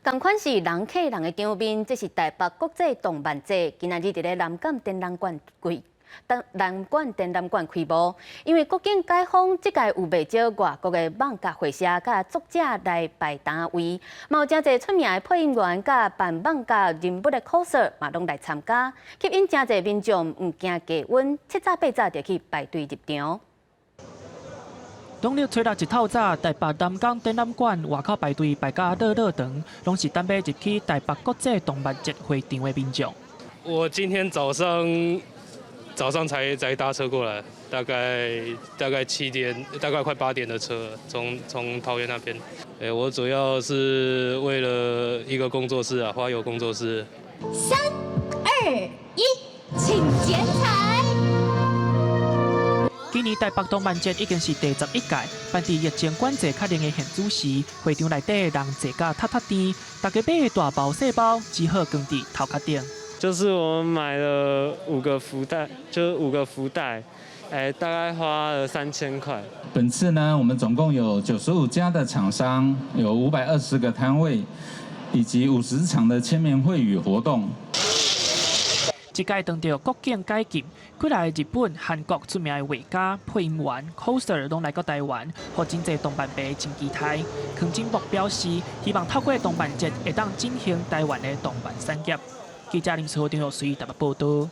仝款是人客人的場面，這是台北國際動漫節，今仔日佇咧南港展覽館開。南館展覽館開幕，因為國境解封，這屆有袂少外國的漫畫繪師佮作者來擺攤位，嘛有誠濟出名的配音員佮扮漫畫人物的 coser 嘛攏來參加，吸引誠濟民眾毋驚低溫，7早8早就去排隊入場。農曆初六一透早，台北南港展覽館外口排隊排甲落落長，攏是等欲入去台北國際動漫節會場的民眾。我今天早上才搭車過來，大概7點，大概快8點的車，從桃園那邊。欸，我主要是為了一個工作室啊，花友工作室。3、2、1，請剪彩。今年台北動漫節已經是第11屆，辦佇疫情管制較嚴的現主時，會場內底人濟甲塌塌甜，大家買的大包細包，只好扛佇頭殼頂。就是我們買了五個福袋，就是五個福袋，哎，大概花了3000塊。本次呢，我們總共有95家的廠商，有520個攤位，以及50場的簽名會與活動。這屆當著國境解禁，幾來日本、韓國出名的畫家、配音員、coser 攏來到台灣，予真濟動漫迷真期待。康金博表示，希望透過動漫節會當振興台灣的動漫產業。記者林思豪、張玉水台北報道。